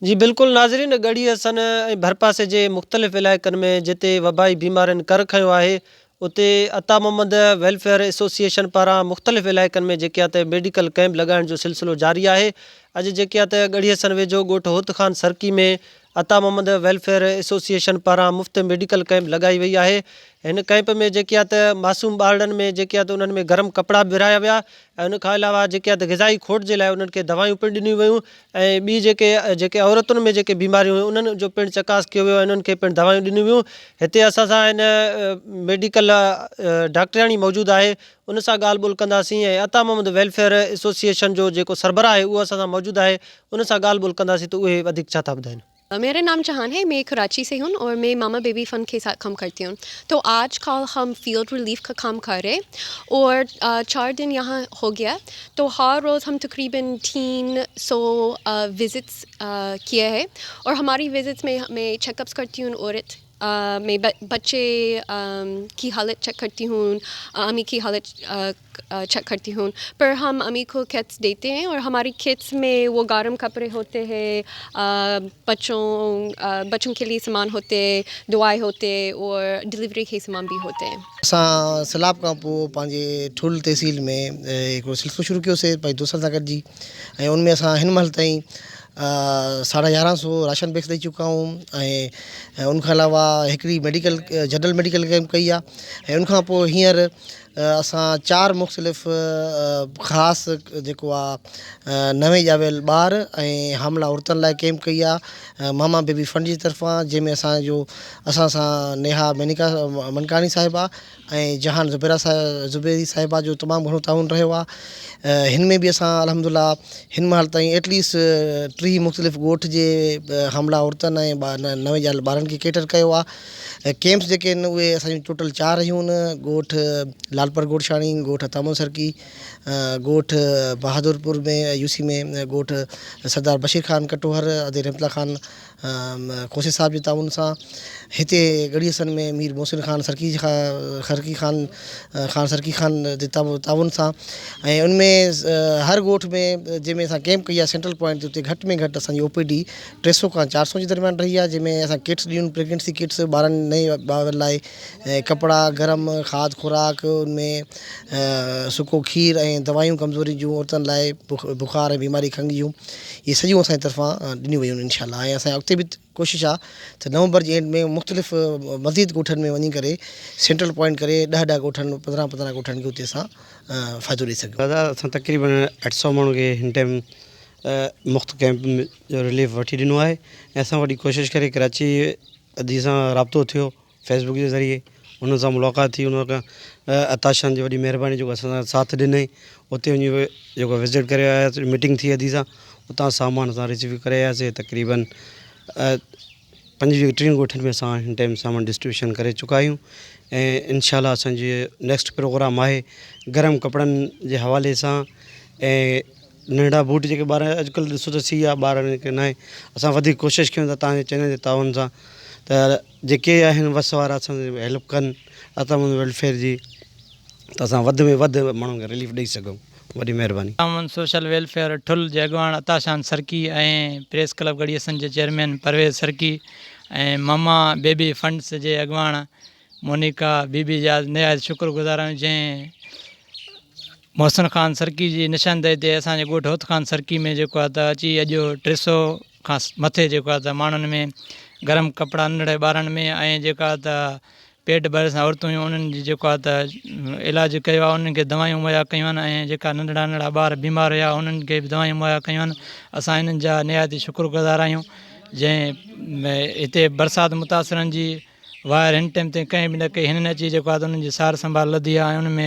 جي بلڪل ناظرين ڳڙهي حسن ۽ ڀرپاسي جي مختلف علائقن ۾ جتي وبائي بيمارين ڪر کنيو آهي اتي عطا محمد ويلفيئر ايسوسيئيشن پاران مختلف علائقن ۾ جيڪي آ ته ميڊيڪل ڪئمپ لڳائڻ جو سلسلو جاري آهي اڄ جيڪي آ ته ڳڙهي حسن ويجهو ڳوٺ هوت خان سرڪي ۾ عطا محمد ويلفيئر ايسوسيئيشن پاران مفت ميڊيڪل ڪئمپ لڳائي وئي آهي هن ڪئمپ ۾ جيڪي آ ته معصوم ٻارڙن ۾ جيڪي آ ته انهن ۾ گرم ڪپڙا به ورهايا ويا ۽ ان کان علاوه جيڪي آ ته غذائي کوٽ جي لاء انهن کي دوائيون پڻ ڏنيون ويون ۽ ٻي جيڪي جيڪي عورتن ۾ جيڪي بيماريون هيون انهن جو پڻ چڪاس ڪيو ويو ۽ انهن کي پڻ دوائيون ڏنيون ويون هتي اسان سان هن ميڊيڪل ڊاڪٽرياڻي موجود آهي ان سان ڳالهه ٻولهه ڪنداسين ۽ عطا محمد ويلفيئر ايسوسيئيشن جو جيڪو سربراهه آهي اهو اسان سان موجود آهي ان سان ڳالهه ٻولهه ڪنداسين ته اهي وڌيڪ ڇا ٿا ٻڌائين. ميرا نام جهان هي مين ڪراچي سي هون اور مين ماما بيبي فنڊ کي ساٿ ڪام ڪرتي هون تو آج ڪال هم فيلڊ رليف کا ڪام ڪر رهي اور چار دن يهان هو گيا تو هر روز هم تقريبن تين سو وزٽس ڪيي هي اور هماري وزٽس مين مين چيڪ اپس ڪرتي هون عورت مين بچي ڪي حالت چيڪ ڪرتي هون امي ڪي حالت چيڪ ڪرتي هون پر هم امي ڪو ڪٽس ديتي هين اور هماري ڪٽس مين وو گرم ڪپڙي هوتي هي بچون بچون ڪي لئي سامان هوتي دوائي هوتي اور ڊليوري ڪي سامان ڀي هوتي هين. اسان سيلاب کان پوء پنهنجي ٺل تحصيل ۾ هڪڙو سلسلو شروع ڪيوسي پنهنجي دوستن سان گڏجي ۽ ان ۾ اسان هن مهل تائين ساڍا يارهن سو راشن بيگس ڏئي چڪا آهيون ۽ ان کان علاوه هڪڙي ميڊيڪل جنرل ميڊيڪل ڪيمپ ڪئي آهي ۽ ان کان پوء هينئر اسان چار مختلف خاص جيڪو آهي نوين ڄاول ٻار ۽ حامله عورتن لاء ڪيمپ ڪئي آهي ماما بيبي فنڊ جي طرفان جنهن ۾ اسانجو اسان سان نيها مينيڪا منڪاڻي صاحبه ۽ جهان زبيرا زبيري صاحبه جو تمام گهڻو تعاون رهيو آهي هن ۾ به اسان الحمد لله هن مهل تائين ايٽ ليسٽ 30 مختلف ڳوٺ جي حامله عورتن ۽ نوين ڄاول ٻارن کي ڪيٽر ڪيو آهي ڪيمپس جيڪي آهن اهي اسان جون ٽوٽل چار رهيون آهن ڳوٺ لالپر گوڙشاڻي ڳوٺ عطامل سرڪي ڳوٺ بهادرپور ۾ يو سي ۾ ڳوٺ سردار بشير خان ڪٽوهر ادي رحمت الله خان کوسي صاحب جي تعاون سان هتي ڳڙهي حسن ۾ مير محسن خان سرڪي سرڪي خان خان سرڪي خان جي تعاون سان ۽ ان ۾ هر ڳوٺ ۾ جنهن ۾ اسان ڪيمپ ڪئي آهي سينٽرل پوائنٽ تي اتي گهٽ ۾ گهٽ اسان جي او پي ڊي 300 کان 400 جي درميان رهي آهي جنهن ۾ اسان ڪٽس ڏنيون پريگننسي ڪٽس ٻارن نئين ٻارن لاء ڪپڙا گرم کاڌ خوراڪ ان ۾ سڪو کير ۽ دوائيون ڪمزوري جون عورتن لاء بخار ۽ بيماري کنگهه جون اهي سڄيون اسان جي طرفان ڏنيون ويون آهن انشاء الله ۽ اسان جي اڳتي به ڪوشش آهي ته نومبر جي اينڊ ۾ مختلف مزيد ڳوٺن ۾ وڃي ڪري سينٽرل پوائنٽ ڪري ڏهه ڏهه ڳوٺن 15 15 ڳوٺن کي اتي اسان فائدو ڏئي سگهون. دادا اسان تقريبن 800 ماڻهن کي هن ٽائيم مفت ڪئمپ جو رليف وٺي ڏنو آهي ۽ اسان وڏي ڪوشش ڪري ڪراچي ادي سان رابطو ٿيو فيس بڪ جي ذريعي انهن سان ملاقات ٿي ان کان عطا شان جي وڏي مهرباني جيڪو اسان سان ساٿ ڏنائين اتي وڃي جيڪو وزٽ ڪري آياسي ميٽنگ ٿي ادي سان اتان سامان اسان رسيو ڪري آياسي تقريبن 25 30 ڳوٺن ۾ اسان هن ٽائيم سامان ڊسٽريبيوشن ڪري چڪا آهيون ۽ انشاء الله اسانجي نيڪسٽ پروگرام آهي گرم ڪپڙن جي حوالي سان ۽ ننڍڙا بوٽ جيڪي ٻار اڄڪلهه ڏسو ته سي آ ٻارن کي ناهي اسان وڌيڪ ڪوشش ڪيون ٿا تان جي چينل جي تعاون سان ته جيڪي آهن وس وارا اسان جي هيلپ ڪن عطا محمد ويلفيئر جي ته اسان وڌ ۾ وڌ ماڻهن کي رليف ڏئي سگهون وڏي مهرباني. عطا محمد سوشل ويلفيئر ٺل جي اڳواڻ عطا شان سرڪي ۽ پريس ڪلب ڳڙهي حسن جي چيئرمين پرويز سرڪي ۽ ماما بيبي فنڊس جي اڳواڻ مونيڪا بي بي جا نهايت شڪر گذار آهيون جنهن محسن خان سرڪي جي نشاندهي تي اسان جي ڳوٺ هوت خان سرڪي ۾ جيڪو آهي ته اچي اڄ 300 کان مٿي جيڪو آهي ته ماڻهن ۾ گرم ڪپڙا ننڍڙي ٻارن ۾ ۽ جيڪا ته پيٽ ڀر سان عورتون هيون انهن جي جيڪو آهي ته علاج ڪيو آهي انهن کي دوائيون مهيا ڪيون آهن ۽ جيڪا ننڍڙا ننڍڙا ٻار بيمار هيا انهن کي به دوائيون مهيا ڪيون آهن اسان انهن جا نهايت ئي شڪر گذار آهيون جنهن هتي برسات متاثرن جي واهر هن ٽيم تائين ڪنهن به نه ڪئي هنن اچي جيڪو آهي ته انهن جي سار سنڀال لڌي آهي ۽ ان ۾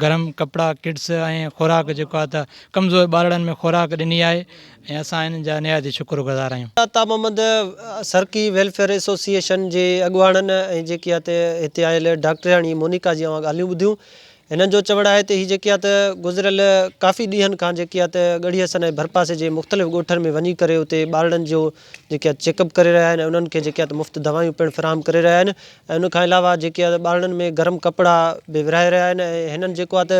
گرم ڪپڙا ڪٽس ۽ خوراڪ جيڪو آهي ته ڪمزور ٻارڙن ۾ خوراڪ ڏني آهي ۽ اسان انهن جا نهايت ئي شڪر گذار آهيون. عطا محمد سرڪي ويلفيئر ايسوسيئيشن جي اڳواڻن ۽ جيڪي آهي ته هتي آيل ڊاڪٽرياڻي مونيڪا جي اوهان ڳالهيون ٻڌيون هنن جو چوڻ آهي ته هي جيڪي آهي ته گذريل ڪافي ڏينهن کان جيڪي آهي ته ڳڙهي حسن ۽ ڀرپاسي جي مختلف ڳوٺن ۾ وڃي ڪري اتي ٻارڙن جو جيڪي آهي چيڪ اپ ڪري رهيا آهن ۽ انهن کي جيڪي آهي ته مفت دوائيون پڻ فراهم ڪري رهيا آهن ۽ ان کان علاوه جيڪي آهي ته ٻارڙن ۾ گرم ڪپڙا به ورهائي رهيا آهن ۽ هنن جيڪو آهي ته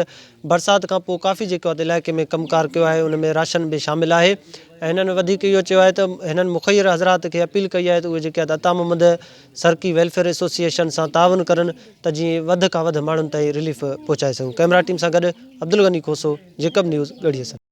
برسات کان پوء ڪافي جيڪو آهي ته علائقي ۾ ڪم ڪار ڪيو آهي ان ۾ راشن به شامل آهي. ۽ هنن وڌيڪ اهو چيو آهي ته هنن مخير حضرات کي اپيل ڪئي آهي ته اهي جيڪي آهي ته عطا محمد سرڪي ويلفيئر ايسوسيئيشن سان تعاون ڪرن ته جيئن وڌ کان وڌ ماڻهن تائين رليف پهچائي سگهون ڪئميرا ٽيم سان گڏ عبدالغني کوسو، جيڪب نيوز، ڳڙهي حسن.